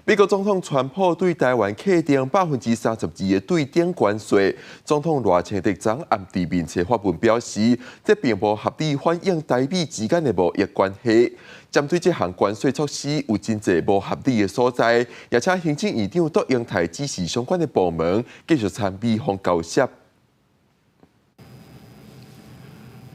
美國總統川普對台灣課徵32%的對等關稅，總統賴清德昨暗佇面冊發文表示，這並無合理反映台美之間的貿易關係。針對這項關稅措施有真濟無合理的所在，也請行政院長卓榮泰指示相關的部門繼續參美方交涉。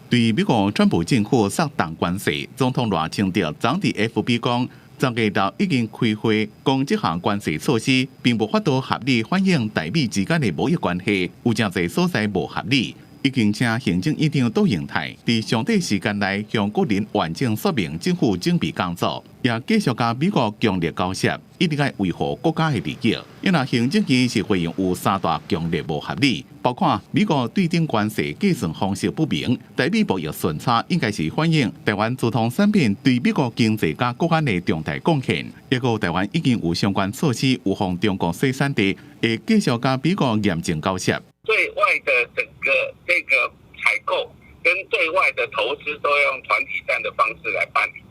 對美國川普政府設重關稅，總統賴清德昨佇 FB 講，10月6已經開會，講這項關稅措施並無法度合理反映台美之間的貿易關係，有誠濟所在無合理，已經請行政院長卓榮泰佇上短時間內向國人完整說明政府準備工作，也繼續佮美國強烈交涉，一定愛維護國家的利益。因為行政院是回應有三大強烈無合理，包括美國對等關稅計算方式不明，台美貿易順差應該是反映台灣傳統產品對美國經濟佮國安的重大貢獻。抑閣台灣已經有相關措施，預防中國水產地，會繼續佮美國嚴正交涉。對外的整個這個採購跟對外的投資都要用團體戰的方式來辦理，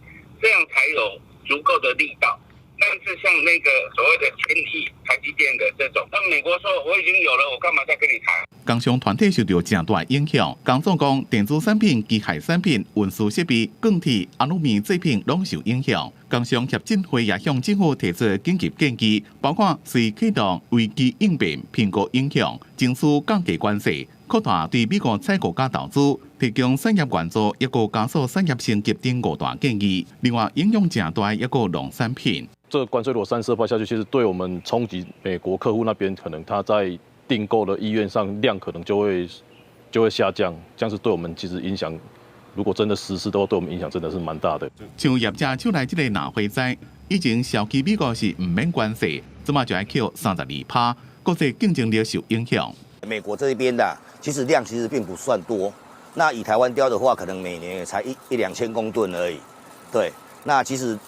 這樣才有足夠的力道。但是像那個所謂的1000億台積電的這種，那美國說我已經有了，我幹嘛再跟你談？工商團體受著誠大影響，工總講電子產品、機械產品、運輸設備、鋼鐵、阿魯米製品攏受影響。工商協進會也向政府提出緊急建議，包括隨啟動危機應變、評估影響、爭取降低關稅、擴大對美國採購佮投資、提供產業援助，抑閣加速產業升級等五大建議。另外，影響誠大抑閣農產品。這個關稅如果32%下去，其實對我們衝擊美國客戶那邊，可能他在訂購的意願上量可能就會下降，這樣子對我們其實影響，如果真的實施的話，對我們影響真的是蠻大的。像業者手內這个藍花栽，以前銷去美國是毋免關稅，這馬就愛扣32%，國際競爭力受影響。美國這邊的其實量其實並不算多，那以台灣鯛的話，可能每年才一兩千公噸而已。對，那其實，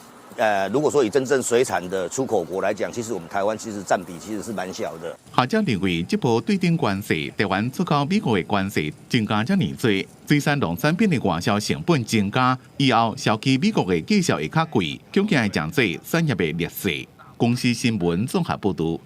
如果說以真正水產的出口國來講，其實我們台灣其實佔比其實是蠻小的。學者認為，這波對等關稅，台灣出口美國的關稅增加遮爾濟，水產農產品的外銷成本增加，以後銷去美國的價數會較貴，恐驚會造成產業的劣勢。公視新聞綜合報導。